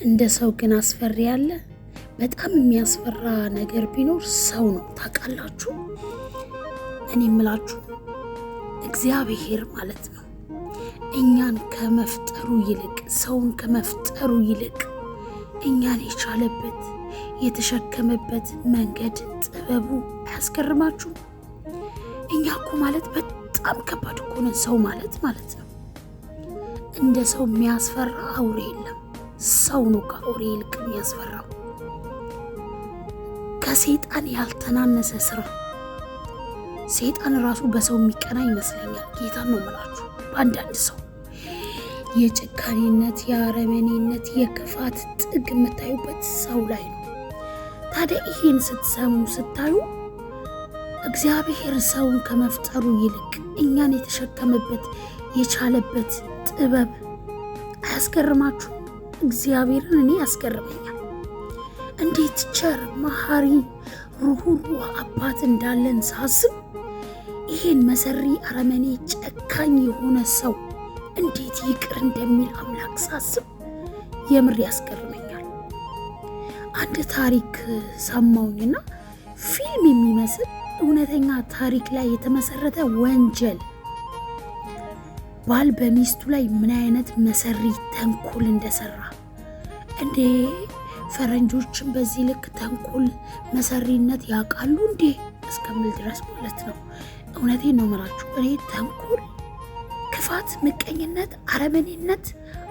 እንደ ሰው ግን አስፈሪ አለ? በጣም የሚያስፈራ ነገር ቢኖር ሰው ነው። ታውቃላችሁ፣ እኔ የምላችሁ እግዚአብሔር ማለት ነው እኛን ከመፍጠሩ ይልቅ፣ ሰውን ከመፍጠሩ ይልቅ እኛን የቻለበት የተሸከመበት መንገድ ጥበቡ አያስገርማችሁም? እኛ እኮ ማለት በጣም ከባድ እኮ ነን። ሰው ማለት ማለት ነው። እንደ ሰው የሚያስፈራ አውሬ የለም። ሰው ነው ከአውሬ ይልቅ የሚያስፈራው። ከሰይጣን ያልተናነሰ ስራ። ሰይጣን ራሱ በሰው የሚቀና ይመስለኛል። ጌታን ነው የምላችሁ። በአንዳንድ ሰው የጭካኔነት፣ የአረመኔነት፣ የክፋት ጥግ የምታዩበት ሰው ላይ ነው። ታዲያ ይሄን ስትሰሙ ስታዩ እግዚአብሔር ሰውን ከመፍጠሩ ይልቅ እኛን የተሸከመበት የቻለበት ጥበብ አያስገርማችሁ? እግዚአብሔርን እኔ ያስገርመኛል። እንዴት ቸር፣ መሐሪ፣ ሩህሩህ አባት እንዳለን ሳስብ ይሄን መሰሪ፣ አረመኔ፣ ጨካኝ የሆነ ሰው እንዴት ይቅር እንደሚል አምላክ ሳስብ የምር ያስገርመኛል። አንድ ታሪክ ሰማሁኝና ፊልም የሚመስል እውነተኛ ታሪክ ላይ የተመሰረተ ወንጀል፣ ባል በሚስቱ ላይ ምን አይነት መሰሪ ተንኮል እንደሰራ፣ እንዴ ፈረንጆችን በዚህ ልክ ተንኮል መሰሪነት ያውቃሉ እንዴ እስከምል ድረስ ማለት ነው። እውነቴን ነው የምላችሁ። እኔ ተንኮል፣ ክፋት፣ ምቀኝነት፣ አረመኔነት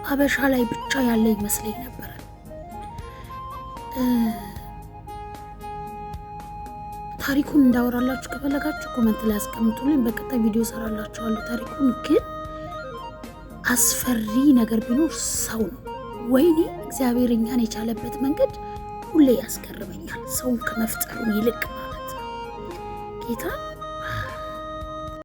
አበሻ ላይ ብቻ ያለ ይመስለኝ ነበረ። ታሪኩን እንዳወራላችሁ ከፈለጋችሁ comment ላይ አስቀምጡልኝ። በቀጣይ ቪዲዮ ሰራላችኋለሁ። ታሪኩን ግን አስፈሪ ነገር ቢኖር ሰው ነው። ወይኔ እግዚአብሔር እኛን የቻለበት መንገድ ሁሌ ያስገርመኛል። ሰውን ከመፍጠሩ ይልቅ ማለት ነው። ጌታ